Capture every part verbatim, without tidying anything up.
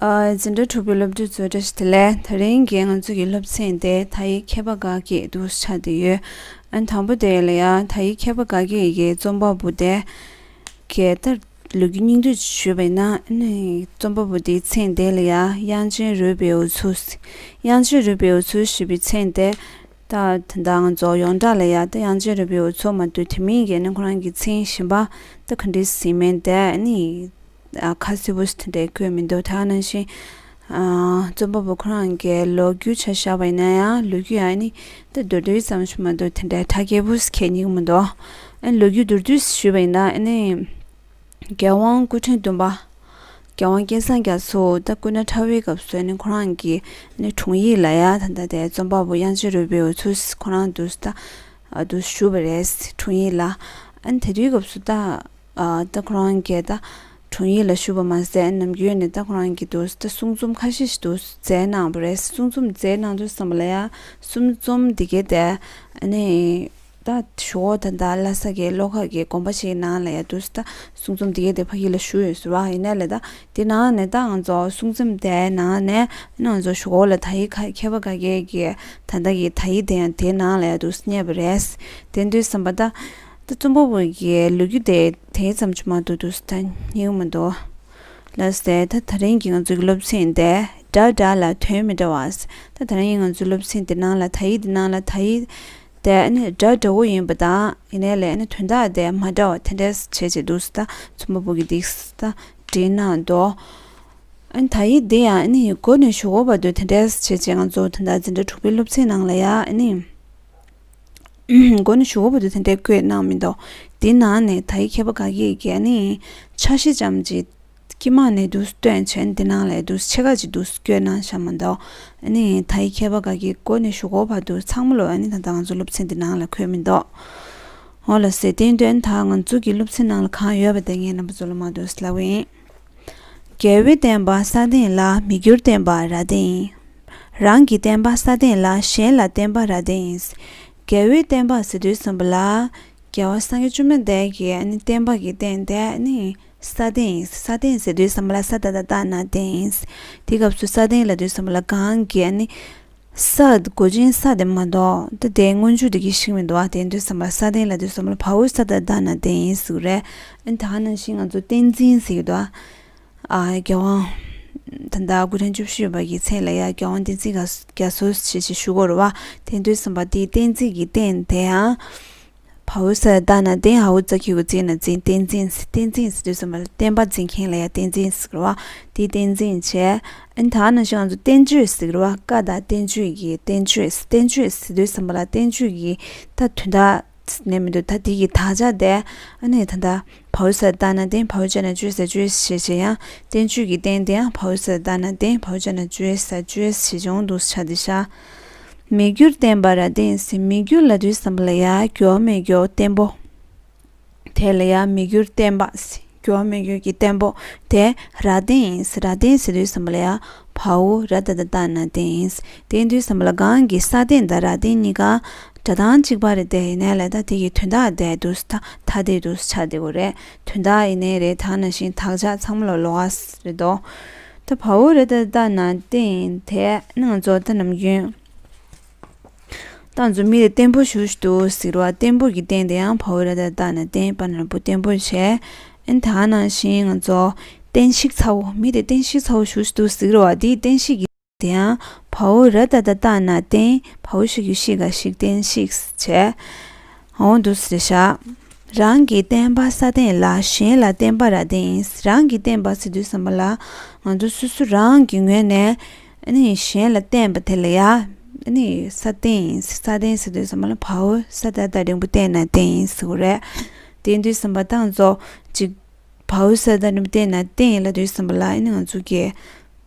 ཨ། འཛིན་གྲྭ་དྲུག་པའི་སློབ་ཕྲུག་ཚོ་བཀྲ་ཤིས་བདེ་ལེགས། དེ་རིང་གི་ང་ཚོ་གི་སློབ་ཚན་དེ་དག་ཡིག་མཁས་པ་དགའ་སྐྱིད་འདུག་ཆགས་བསྡད་ཡོད། ཨ། དང་པོ་དེ་ལ་ཡ་དག་ཡིག་མཁས་པ་དགའ་སྐྱིད་ཀྱི་རྩོམ་པ་པོ་དེ་གའི་ད་ལོ་རྒྱུས་སྙིང་བསྡུས་ཞུས་པ་ཡིན་ན། ཨ་ནི་རྩོམ་པ་པོ་དེའི་མཚན་དེ་ལ་ཡ་དབྱངས་ཅན་རོལ་པའི་འུ་ཚུགས། དབྱངས་ཅན་རོལ་པའི་འུ་ཚུགས་ཞེས་པའི་མཚན་དེ། ད་ད་ལྟ་ང་ཚོ་ཡོངས་གྲགས་ལ་ཡ་ད་དབྱངས་ཅན་རོལ་པའི་འུ་ཚུགས་མ་གཏོགས། དེ་མིན་གྱི་ནི་ཁོ་རང་གི་མཚན་གཞན་པ་ད་ག་འདྲ་ཟེར་མིན་དེ་ནི་ཨ་ཁ་གསལ་པོ་ཞིག་དེ་འདྲ་བཀོད་མི་འདུག། དེ་ནང་བཞིན་ཨ་རྩོམ་པ་པོ་ཁོ་རང་གི་ལོ་རྒྱུས་ཆ་བཞག་པ་ཡིན་ན་ཡང་ལོ་རྒྱུས་ཡང་ནི་ད་མདོར་བསྡུས་ཙམ་ཞིག་མ་གཏོགས་དེ་འདྲ་གྲ་རྒྱས་པོ་ཞིག་རྙེད་མི་འདུག། ཨ་ནི་ལོ་རྒྱུས་མདོར་བསྡུས་ཞུས་པ་ཡིན་ན། ཨ་ནི་རྒྱལ་དབང་སྐུ་ཕྲེང་བདུན་པ་རྒྱལ་དབང་སྐལ་བཟང་རྒྱ་མཚོ་ད་སྐུ་ན་ཕྲ་བའི་སྐབས་སུ་ནི་ཁོ་རང་གི་ནི་དྲུང་ཡིག་ལ་ཡ་ད་ལྟ་དེ་རྩོམ་པ་པོ་དབྱངས་ཅན་རོལ་པའི་འུ་ཚུགས་ཁོ་རང་དུ་ད་ཨ་དུ་ཞུ་བ་རེད། དྲུང་ཡིག་ལ། ཨ་ནི་དེ་དུས་སྐབས་སུ་ད་ཨ་ད་ཁོ་རང་གིས་ད་དྲུང་ཡིག་ལ་ཞུ་བ་མ་ཟད། ནམ་རྒྱུན་ནས་ད་ཁོ་རང་གིས་དུ་ད་གསུང་རྩོམ་ཁ་ཤས་ཤིག་དུ་མཛད་གནང་བ་རེད། གསུང་རྩོམ་མཛད་གནང་དུས་ཙམ་པ་ལ་ཡ་གསུང་རྩོམ་འདི་གའི་དེ་ཨ་ནི། ད་གཞུག་གུ་ད་ལྟ་ལྷ་ས་གི་བློ་དགའ་གི་དགོན་པ་ཞིག་ནང་ལ་ཡ་དུས་ད་གསུང་རྩོམ་འདི་གའི་དེ་ཕ་གི་ལ་ཞུ་ཡོད་ཟེར་བ་ཡིན་ནའི་ལས། ད་དེ་ནང་ནས་ད་ང་ཚོ་གསུང་རྩོམ་དེ་ནང་ནས་ང་ཚོ་གཞུག་གུ་ལ་དག་ཡིག་ཁ་མཁས་པ་དགའ་སྐྱིད་ཀྱི་ད་ལྟ་གི་དག་ཡིག་དེ་ཡང་དེ་ནང་ལ་ཡ་དུས་རྙེད་པ་རེད། དེ་དུས་ཙམ་པ་ད་ད་རྩོམ་པ་པོ་གི་ལོ་རྒྱུས་དེ་དེ་ཙམ་ཅིག་མ་གཏོགས་དུས་ད་རྙེད་མི་འདུག་ལགས་སེ། ད་དེ་རིང་གི་ང་ཚོའི་སློབ་ཚན་དེ་སྒྲ་སྒྲ་ལ་དོན་མི་འདྲ་བ། ད་དེ་རིང་ང་ཚོའི་སློབ་ཚན་དེ་ནང་ལ་དག་ཡིག་དེ་ནང་ལ་དག་ཡིག་དེ་ནི་སྒྲ་འདྲ་བོ་ཡིན་པ་དང་། ཡིན་ནའི་ལས་ནི་དོན་དག་དེ་མ་འདྲ་བ་དེ་འདྲས་བྱས་བྱས་འདུག་སེ་ད་རྩོམ་པ་པོ་གིས་འདི་སེ་ད་བྲིས་གནང་འདུག། ཨ་ནི་དག་ཡིག་འདི་ཡང་ཨ་ནི་འགོ་ནས་གཞུག་གུ་བར་དུ་དེ་འདྲས་བྱས་བྱས་ང་ཚོ་ད་ལྟ་འཛིན་གྲྭ་དྲུག་པའི་སློབ་ཚན་ནང་ལ་ཡ་ཨ་ནི་འགོ་ནས་གཞུག་གུ་བར་དུ་དེ་འདྲས་བཀོད་གནང་མི་འདུག། འདི་ནང་ནས་དག་ཡིག་མཁས་པ་དགའ་སྐྱིད་ཀྱིས་ཨ་ནི་འཆར་གཞི་ཙམ་ཅིག་དཀྱིལ་མ་ནས་དུ་སྟོན་བྱས། འདི་ནང་ལ་དུ་ཕྱེད་ཀ་ཅིག་དུ་བཀོད་གནང་བཞག་མི་འདུག། ཨ་ནི་དག་ཡིག་མཁས་པ་དགའ་སྐྱིད་འགོ་ནས་གཞུག་གུ་བར་དུ་ཚང་མ་ལོ་ཨ་ནི་ད་ལྟ་ང་ཚོ་སློབ་ཚན་འདི་ནང་ལ་འཁོད་མི་འདུག། འོ་ལགས་སེ། དེ་དོན་ད་ང་ཚོ་གི་སློབ་ཚན་ནང་ལ་གང་ཡོད་པ་དེ་ངས་རྣམ་པ་ཚོ་ལ་མར་དུ་ལབ་ཡིན། རྒྱལ་བས་བསྟན་པ་སྲ་བརྟན་ལ། མི་འགྱུར་བསྟན་པ་ར་བརྟན་ཡིན། རང་གིས་བསྟན་པ་སྲ་བརྟན་ལ། གཞན་ལ་བསྟན་པ་ར་བརྟན་ཡིན། རྒྱལ་བས་བསྟན་པ་ཟེར་དུས་ཙམ་པ་ལ། རྒྱལ་བ་སངས་རྒྱས་བཅོམ་ལྡན་འདས་ཀྱི་ཨ་ནི་བསྟན་པ་གི་རྟེན་དེ་ཨ་ནི་སྲ་བརྟན་ཡིན། སྲ་བརྟན་ཟེར་དུས་ཙམ་པ་ལ་ས་ད་བཏགས་སྲ་ན་བརྟན་ཡིན། དེའི་སྐབས་སུ་སྲ་བརྟན་ལབ་དུས་ཙམ་པ་ལ་གང་གི་ཨ་ནི་ས་མགོ་ཅན་ས་དེ་མ་གཏོགས་ད་དེ་སྔོན་འཇུག་དེ་གི་ཞིག་མི་འདུག་བ། དེ་དུས་ཙམ་པ་ལ་སྲ་བརྟན་ལབ་དུས་ཙམ་པ་ལ་བའོ་ས་ད་བཏགས་སྲ་ན་བརྟན་ཡིན་ཟེར་གི་རེད། ཨ་ནི་ད་ག་ནང་བཞིན་ང་ཚོ་བསྟན་འཛིན་ཟེར་གི་འདུག་བ། ཨ། རྒྱལ་དབང་ད་ལྟ་སྐུ་ཕྲེང་བཅུ་བཞི་པ་གི་མཚན་ལ་ཡ་རྒྱལ་དབང་བསྟན་འཛིན་རྒྱ་རྒྱ་མཚོ་ཞེས་ཞེས་ཞུ་གི་རེད་བ། དེ་དུས་ཙམ་པ་དེའི་བསྟན་འཛིན་གྱི་རྟེན་དེ་ཡང་བའོ་ས་ད་བཏགས་སྲ་ན་བརྟན། འའོ་ཙ་གི་གུ་འཛིན་ན་འཛིན། བསྟན་འཛིན། བསྟན་འཛིན་ཟེར་དུས་ཙམ་པ་ལ་བསྟན་པ་འཛིན་མཁན་ལ་ཡ་བསྟན་འཛིན་ཟེར་གི་རེད་བ། དེའི་བསྟན་འཛིན་བྱས། ཨ་ནི་ད་ག་ནང་བཞིན་ང་ཚོ་བསྟན་བཅོས་ཟེར་གི་རེད་བ། བཀའ་དང་བསྟན་བཅོས་ཀྱི་བསྟན་བཅོས། བསྟན་བཅོས་ཟེར་དུས་ཙམ་པ་ལ་བསྟན་བཅོས་ཀྱི་ད་དོན་དག་ནས་མི་འདུག། ད་དེ་གི་དག་ཆ་དེ་ཨ་ནི་ད་ལྟ་བའོ་ས་ད་བཏགས་སྲ་ན་བརྟན། བའོ་ཅ་ན་བཅོས་ས་བཅོས་ཞེས་བྱས། ཡང་བསྟན་བཅོས་ཀྱི་རྟེན་དེ་ཡང་བའོ་ས་ད་བཏགས་སྲ་ན་བརྟན། བའོ་ཅ་ན་བཅོས་ས་བཅོས་ཞེས་བྱུང་འདུག་ཆ་དེ་ཤ། མི་འགྱུར་བརྟན་པ་ར་བརྟན་ཟེར། མི་འགྱུར་ལབ་དུས་ཙམ་པ་ལ་ཡ་འགྱུར་བ་མེད་རྒྱུ་བརྟན་པོ། དེ་ལ་ཡ་མི་འགྱུར་བརྟན་པ་ཟེར། འགྱུར་བ་མེད་རྒྱུ་གི་བརྟན་པོ་དེ་ར་བརྟན་ཡིན་ཟེར། ར་བརྟན་ཟེར་དུས་ཙམ་པ་ལ་ཡ་བའོ་ར་ད་བཏགས་སྲ་ན་བརྟན་ཡིན་ཟེར། དེ་དུས་ཙམ་པ་ལ་གང་གི་སྲ་བརྟན་དང་ར་བརྟན་གཉིས་ཀ་སྒྲ་གདངས་གཅིག་པ་རེད། དེ་ཡིན་ནའི་ལས་ད་དེ་གི་དོན་དག་དེ་འདུག་སེ་ད་ཐ་དད་འདུག་སེ་ཆགས་བསྡད་ཡོད་རེད། དོན་དག་ཡིན་ནའི་རེད། ད་ག་ནང་བཞིན་དག་ཆ་ཚང་མ་ལ་ལོགས་ཀ་རེད་དོ། ད་བའོ་ར་ད་བཏགས་སྲ་ན་བརྟན་ཡིན་དེ་ནི་ང་ཚོ་ད་ནམ་རྒྱུན་ད་ང་ཚོ་མི་དེ་བརྟན་པོ་ཞེ་པོ་ཞིག་འདུག་ཟེར་བ། བརྟན་པོ་གི་རྟེན་དེ་ཡང་བའོ་ར་ད་བཏགས་སྲ་ན་བརྟན། པ་ན་རོ་པོ་བརྟན་པོ་བྱས། ཨ་ནི་ད་ག་ནང་བཞིན་ང་ཚོ་བརྟན་བཤིག་ཚ་བོ། མི་དེ་བརྟན་བཤིག་ཚ་བོ་ཞེ་པོ་ཞིག་འདུག་ཟེར་བ། དེའི་བརྟན་བཤིག་གི་དེ་ཡང་བའོ་ར་ད་བཏགས་སྲ་ན་བརྟན། བའོ་ཞབས་ཀྱུ་བཤིག་ག་བཤིག། བརྟན་བཤིག་བྱས། འོ་འདུག་སེ་བཞག། རང་གིས་བསྟན་པ་སྲ་བརྟན་ལ། གཞན་ལ་བསྟན་པ་ར་བརྟན་ཡིན། རང་གིས་བསྟན་པ་ཟེར་དུས་ཙམ་པ་ལ་ང་ཚོ་སོ་སོ་རང་གི་ངོས་ནས་ཨ་ནི་གཞན་ལ་བསྟན་པ་དེ་ལ་ཡ་ཨ་ནི་སྲ་བརྟན་ཡིན། སྲ་བརྟན་ཟེར་དུས་ཙམ་པ་ལ་བའོ་ས་ད་བཏགས་སྲ་འགྲེང་བུ་བརྟན་ན་བརྟན་ཡིན་ཟེར་གི་རེད། དེ་དུས་ཙམ་པ་ད་ང་ཚོ་ཅིག་བའོ་ས་ད་འགྲེང་བུ་བརྟན་ན་བརྟན་ཡིན་ལབ་དུས་ཙམ་པ་ལ་ཨ་ནི་ང་ཚོ་གི་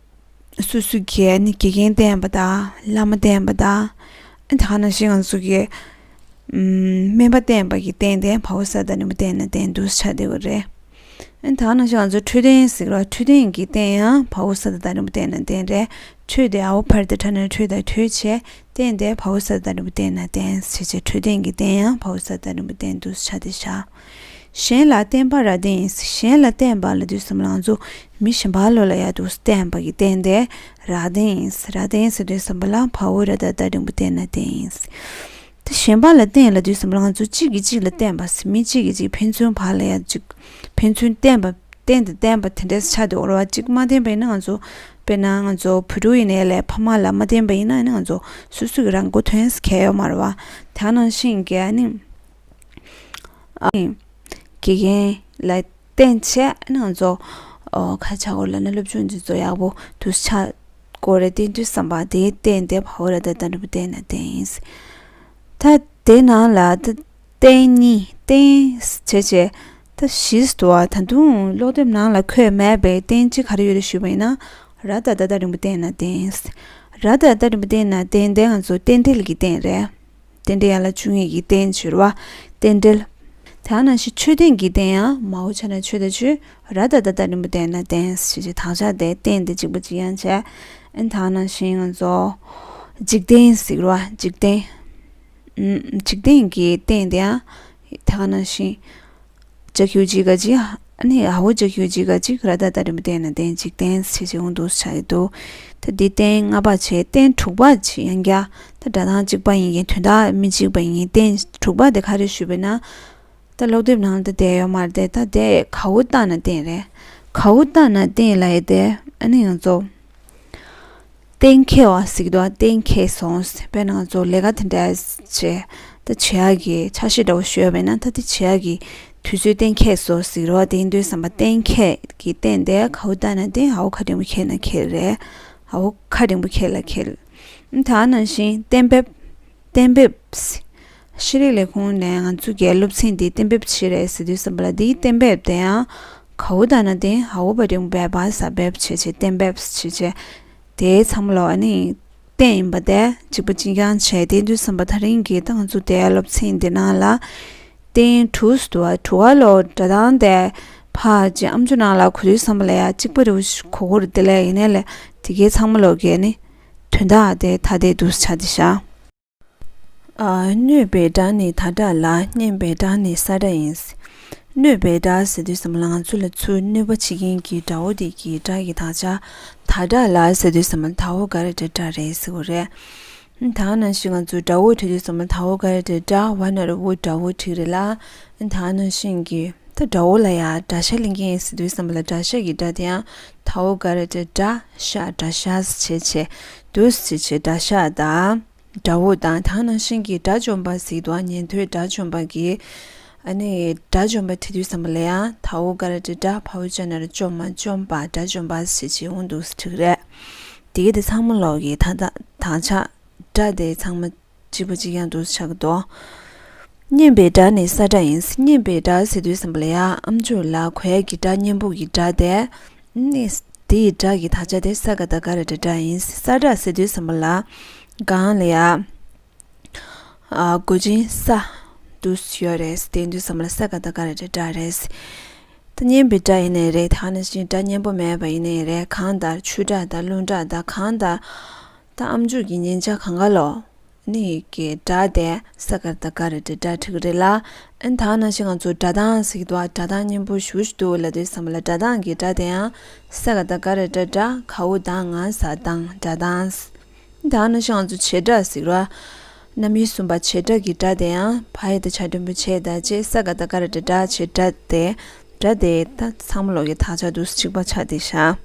སོ་སོ་གི་ནི་དགེ་རྒན་བསྟེན་པ་དང་བླ་མ་བསྟེན་པ་དང་། ཨ་ད་ག་ནང་བཞིན་ང་ཚོ་གི་ཨམ་སྨན་པ་བསྟེན་པ་གི་རྟེན་དེ་བའོ་ས་ད་འགྲེང་བུ་བརྟན་ན་བརྟན་འདུག་ཆགས་བསྡད་ཡོད་རེད། ཨ་ད་ག་ནང་བཞིན་ང་ཚོ་འཕྲོད་བསྟེན་ཟེར་བ། འཕྲོད་བསྟེན་གྱི་རྟེན་ཡང་བའོ་ས་ད་འགྲེང་བུ་བརྟན་ན་བརྟན་རེད། འཕྲོད་དེ་འའོ་བར་དེ་ཕྲ་ན་འཕྲོད་དང་འཕྲོད་བྱས། བསྟེན་དེ་བའོ་ས་ད་འགྲེང་བུ་བརྟན་ན་བརྟན་བྱས་བྱས། འཕྲོད་བསྟེན་གྱི་རྟེན་ཡང་བའོ་ས་ད་འགྲེང་བུ་བརྟན་འདུག་ཆགས་བསྡད་ཤག། གཞན་ལ་བརྟེན་པ་ར་བརྟེན་ཡིན། གཞན་ལ་བརྟེན་པ་ལབ་དུས་ཙམ་པ་ལ་ང་ཚོ་མི་གཞན་པ་ལོ་ལ་ཡ་འདུག་བརྟེན་པ་གི་བརྟེན་ཏེ་ར་བརྟེན་ཡིན། ར་བརྟེན་ཟེར་དུས་ཙམ་པ་ལ་བ་འོག་ར་བཏགས་རྡ་འགྲེང་བུ་བརྟེན་ན་བརྟེན་ཡིན། ད་གཞན་པ་ལ་བརྟེན་ལབ་དུས་ཙམ་པ་ལ་ང་ཚོ་གཅིག་གིས་གཅིག་ལ་བརྟེན་པ་ཟེར། མི་གཅིག་གིས་གཅིག་ཕན་ཚུན་བར་ལ་ཡ་གཅིག་ཕན་ཚུན་བརྟེན་པ་བརྟེན་དང་བརྟེན་པ་དེ་འདྲས་ཆགས་འདུག་ར་བ། གཅིག་མ་བརྟེན་པ་ཡིན་ན་ང་ཚོ་དཔེར་ན་ང་ཚོ་བུ་ཕྲུག་ཡིན་ནའི་ལས་ཕ་མ་ལ་མ་བརྟེན་པ་ཡིན་ན་ནི་ང་ཚོ་སོ་སོ་གི་རང་མགོ་ཐོན་ས་གལ་ཡོད་མ་རེད་བ། དེ་ནང་བཞིན་གྱི་ཨ་ནི། ཨ་ནི། དགེ་རྒན་ལ་བརྟེན་བྱས་ཨ་ནི་ང་ཚོ་ཨོ་ཁ་ཆག་སྐོར་ལ་ནི་སློབ་སྦྱོང་འདི་ཚོ་ཡག་པོ་དུ་ཆགས་སྐོར་རེ་བརྟེན་དུས་ཙམ་པ་དེའི་བརྟེན་ཏེ་བ་འོག་ར་བཏགས་རྡ་འགྲེང་བུ་བརྟེན་ན་བརྟེན་ཡིན། ད་དེ་ནང་ལ་ད་རྟེན་གཉིས་རྟེན་བྱས་བྱས་ད་བཞི་འདུག་བ། ད་དུང་ཀློག་དེབ་ནང་ལ་འཁོད་མེད་པའི་རྟེན་གཅིག་ག་རེ་ཡོད་རེད་ཞུས་པ་ཡིན་ན་ར་བཏགས་རྡ་རྟ་འགྲེང་བུ་བརྟེན་ན་བརྟེན་ཡིན། ར་བཏགས་རྡ་འགྲེང་བུ་བརྟེན་ན་བརྟེན་ཏེ་ང་ཚོ་རྟེན་འབྲེལ་གྱི་རྟེན་རེད། རྟེན་འབྲེལ་ཡན་ལག་བཅུ་གཉིས་ཀྱི་རྟེན་བྱེད་པ། རྟེན་འབྲེལ། དེ་ནང་བཞིན་ཆོས་ལྡན་གྱི་རྟེན་ཡང་མ་འོག་ཆ་ན་ཆོས་དང་ཆོས། ར་བཏགས་རྡ་རྟ་འགྲེང་བུ་བརྟེན་ན་བརྟེན་ཞེས་བྱས་དག་ཆ་དེ་རྟེན་དེ་གཅིག་པ་གཅིག་རྐྱང་བྱས། ཨན་དེ་ནང་བཞིན་ང་ཚོ་འཇིག་རྟེན་ཟེར་བ། འཇིག་རྟེན། ཨུམ། འཇིག་རྟེན་གྱི་རྟེན་དེ་ཡང་དེ་ནང་བཞིན། ཅ་གི་གུ་ཇི་ག་ཇི། ཨ་ནི་འ་འོག་ཅ་གི་གུ་ཇི་ག་ཇི། ར་བཏགས་རྡ་འགྲེང་བུ་བརྟེན་ན་བརྟེན། འཇིག་རྟེན་ཟེར་བྱས་འོང་དུ་ཆགས་ཀྱི་འདུག་ད་འདི་རྟེན་ལྔ་པ་བྱས། རྟེན་དྲུག་པ་བྱས་ཡང་བསྐྱར་ད་སྒྲ་གདངས་གཅིག་པ་ཡིན་མཁན་དོན་དག་མི་གཅིག་པ་ཡིན་མཁན་རྟེན་དྲུག་པ་དེ་ག་རེ་ཞུས་པས་ན། ད་ཀློག་དེབ་ནང་ལ་ད་བསྡད་ཡོད་མ་རེད་དེ། ད་དེ་ག་འོག་བཏགས་ན་རྟེན་རེད། ག་འོག་བཏགས་ན་རྟེན་ལབ་ཡས་དེ་ཨ་ནི་ང་ཚོ་གཏན་འཁེལ་བ་ཟེར་གྱི་འདུག་གཏན་འཁེལ་སོང་། དཔེར་ན་ང་ཚོ་ལས་ཀ་དེ་འདྲ་བྱས་ད་བྱེད་ཡག་གི་འཆར་གཞི་འདྲ་བོ་ཞུས་པ་ཡིན་ན་ད་དེ་བྱེད་ཡག་གི་དུས་ཚོད་གཏན་འཁེལ་སོང་ཟེར་གྱི་རེད་བ། དེ་ཡིན་དུས་ཙམ་པ་གཏན་འཁེལ་གྱི་རྟེན་དེ་ག་འོག་བཏགས་ན་རྟེན། འ་འོག་ཁ་འགྲེང་བུ་འཁེལ་ན་འཁེལ་རེད། འ་འོག་ཁ་འགྲེང་བུ་འཁེལ་ལ་འཁེལ། ད་ནང་བཞིན་གཏན་འབེབས། གཏན་འབེབས། ཤེས་རིག་ལས་ཁུངས་ནས་ང་ཚོ་གི་སློབ་ཚན་འདི་གཏན་འབེབས་བྱེད་རེད་ཟེར་དུས་ཙམ་པ་ལ་འདིའི་གཏན་འབེབས་དེ་ཡང་ག་འོག་བཏགས་ན་རྟེན། འ་འོག་པ་འགྲེང་བུ་འབེབས། བ་ས་འབེབས་བྱས་བྱས་གཏན་འབེབས་བྱས་བྱས། དེའི་མཚམས་ལ་ཨ་ནི་རྟེན་ཡིན་པ་དེ་གཅིག་པ་གཅིག་རྐྱང་བྱས། དེ་དུས་ཙམ་པ་ད་རིང་གི་ད་ང་ཚོ་དེ་སློབ་ཚན་འདི་ནང་ལ་རྟེན་དྲུག་འདུག་བ། དྲུག་པ་ལོ་སྒྲ་གདངས་དེ་ཕར་ཅིག་ཨམ་ཅོག་ནང་ལ་གོ་དུས་ཙམ་པ་ལ་ཡ་གཅིག་པ་རེ་བ་ཞིག་གོ་གོ་རེད་དེ་ལས། ཡིན་ནའི་ལས་དེ་གའི་ཚང་མ་ལོག་གི་ནི་དོན་དག་དེ་ཐ་དད་དུ་ཆགས་བསྡད་ཤག་ཨ། སྣོད་པའི་སྒྲ་ནི་ད་སྒྲ་ལ། སྙན་པའི་སྒྲ་ནི་ས་སྒྲ་ཡིན། སྣོད་པའི་སྒྲ་ཟེར་དུས་ཙམ་པ་ལ་ང་ཚོ་ལ་ཚུར་གནོད་པ་བྱེད་མཁན་གྱི་དགྲ་བོ་དེ་གི་སྒྲ་གི་དག་ཆ། ད་སྒྲ་ལ་ཟེར་དུས་ཙམ་པ་ལ་ད་འོག་ག་ར་སྒྲ་སྒྲ་རེད་ཟེར་གྱི་རེད། ད་ནང་བཞིན་ང་ཚོ་དགྲ་བོ་བྲིས་དུས་ཙམ་པ་ལ་ད་འོག་ག་ར་སྒྲ་སྒྲ། བ་ན་རོ་བོ་དགྲ་བོ་བྲིས་རེད་ལ། ད་ནང་བཞིན་གྱི་ད་དགྲ་བོ་ལ་ཡ་དགྲ་ཤ་ལེན་མཁན་ཟེར་དུས་ཙམ་པ་ལ་དགྲ་ཤ་གི་སྒྲ་དེ་ཡང་ད་འོག་ག་ར་སྒྲ་སྒྲ། ཤ་དགྲ་ཤ་ཟེར་བྱས་བྱས་འདུག་ཟེར་བྱས་དགྲ་ཤ་དང་། དགྲ་བོ་དང་། ད་ནང་བཞིན་གྱི་དགྲ་བཅོམ་པ་ཟེར་དུས་ཉན་ཐོས་དགྲ་བཅོམ་པ་གི། ཨ་ནི་དགྲ་བཅོམ་པ་དེ་དུས་ཙམ་པ་ལ་ཡང་ད་འོག་ག་ར་སྒྲ་སྒྲ། བ་འོག་ཅ་ན་རོ་བཅོ་མ་བཅོམ་པ། དགྲ་བཅོམ་པ་ཟེར་བྱས་འོང་འདུག་ཟེར་བྲིས་རེད། དེ་གི་དེ་ཚང་མ་ལོག་གི་ད་ད་དག་ཆ་སྒྲ་དེ་ཚང་མ་གཅིག་པ་གཅིག་རྐྱང་འདུག་ཆགས་ཀྱི་འདུག་སྙན་པའི་སྒྲ་ནི་ས་སྒྲ་ཡིན། སྙན་པའི་སྒྲ་ཟེར་དུས་ཙམ་པ་ལ་ཡང་ཨམ་ཅོག་ལ་གོ་ཡ་གི་སྒྲ། སྙན་པོ་གི་སྒྲ་དེ་ནི་དེའི་སྒྲ་གི་དག་ཆ་དེ་ས་ག་བཏགས་སྒ་ར་སྒྲ་སྒྲ་ཡིན། ས་སྒྲ་ཟེར་དུས་ཙམ་པ་ལ་སྒང་ལ་ཡ། ཨ། མགོ་ཅན་ས་འདུག་ཡོད་རེད། དེ་དུས་ཙམ་པ་ལ་ས་ག་བཏགས་སྒ་ར་སྒྲ་སྒྲ་རེད། ད་སྙན་པའི་སྒྲ་ཡིན་ནའི་རེད། ད་ནང་བཞིན་སྒྲ་སྙན་པོ་མེད་པ་ཡིན་ནའི་རེད། གང་ལྟར་ཆུ་སྒྲ་དང་རླུང་སྒྲ་དང་། གང་ལྟར་ད་ཨམ་ཅོག་གི་མཉེན་ཆ་གང་ག་ལོག་ནི་གི་སྒྲ་དེ་ས་ག་བཏགས་སྒ་ར་སྒྲ་སྒྲ་བྲིས་ཀྱི་རེད་ལ། ཨ་ནི་ད་ནང་བཞིན་ང་ཚོ་སྒྲ་གདངས་ཟེར་གྱི་འདུག་བ། སྒྲ་གདངས་སྙན་པོ་ཞེ་པོ་ཅིག་འདུག་ལབ་དུས་ཙམ་པ་ལ་སྒྲ་གདངས་ཀྱི་སྒྲ་དེ་ཡང་ས་ག་བཏགས་སྒ་ར་སྒྲ་སྒྲ། ག་འོག་གདངས། ང་ས་གདངས། སྒྲ་གདངས། ད་ནང་བཞིན་ང་ཚོ་བྱེད་སྒྲ་ཟེར་བ། རྣམ་དབྱེ་གསུམ་པ་བྱེད་སྒྲ་གི་སྒྲ་དེ་ཡང་བ་ཡ་བཏགས་བྱ་འགྲེང་བུ་བྱེད་དང་བྱེད། ས་ག་བཏགས་སྒ་ར་སྒྲ་སྒྲ། བྱེད་སྒྲ་དེ་སྒྲ་དེ་ད་ཚང་མ་ལོག་གི་དག་ཆ་འདུག་གཅིག་པ་ཆགས་བསྡད་ཤག་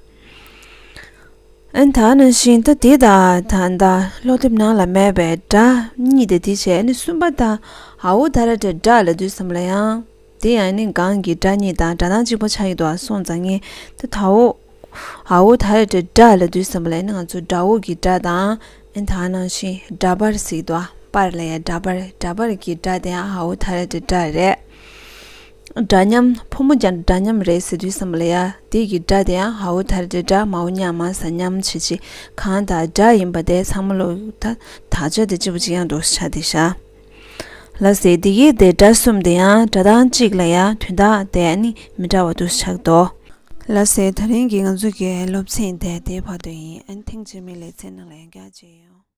ཨ་ནི་ད་ནང་བཞིན་ད་དེ་དང་ད་ད་ཀློག་དེབ་ནང་ལ་མེད་པའི་སྒྲ་གཉིས་དེ་དེ་བྱས། ཨ་ནི་གསུམ་པ་ད་འ་འོག་ད་ར་སྒྲ་སྒྲ་ལབ་དུས་ཙམ་ལ་ཡང་དེ་ཡང་ནི་སྒང་གི་སྒྲ་གཉིས་དང་སྒྲ་གདངས་གཅིག་པ་ཆགས་ཀྱི་འདུག་ཨ། སོང་ཙང་ངས་ད་ད་འོག་འ་འོག་ད་ར་སྒྲ་སྒྲ་ལབ་དུས་ཙམ་པ་ལ་ནི་ང་ཚོ་དགྲ་བོ་གི་སྒྲ་དང་། ཨ་ནི་ད་ནང་བཞིན་སྒྲ་པར་ཟེར་གྱི་འདུག་ཨ། པར་ལ་ཡ་སྒྲ་པར། སྒྲ་པར་གྱི་སྒྲ་དེ་ཡང་འ་འོག་ད་ར་སྒྲ་སྒྲ་རེད། འདྲ་མཉམ། ཕོ་མོ་རྒྱ་འདྲ་མཉམ་རེད་ཟེར་དུས་ཙམ་པ་ལ་ཡ་དེ་གི་སྒྲ་དེ་ཡང་འ་འོག་ད་ར་སྒྲ་སྒྲ། མ་འོག་མཉམ། མ་ས་མཉམ་བྱེད་བྱེད། གང་ལྟར་སྒྲ་ཡིན་པ་དེ་ཚང་མ་ལོག་ད་དག་ཆ་དེ་གཅིག་པ་གཅིག་རྐྱང་འདུག་ཆགས་བསྡད་ཤག་ལགས་སེ། འདི་གའི་དེ་སྒྲ་གསུམ་དེ་ཡང་སྒྲ་གདངས་གཅིག་ལ་ཡང་དོན་དག་དེ་ནི་མི་འདྲ་བ་འདུག་ཆགས་འདུག་ལགས་སེ། ད་རིང་གི་ང་ཚོ་གི་སློབ་ཚན་དེ་དེའི་བར་དུ་ཡིན། ཨ་ནི་ཐེངས་རྗེས་མའི་ལེ་ཚན་ནང་ལ་ཡང་བསྐྱར་མཇལ་ཡོང་།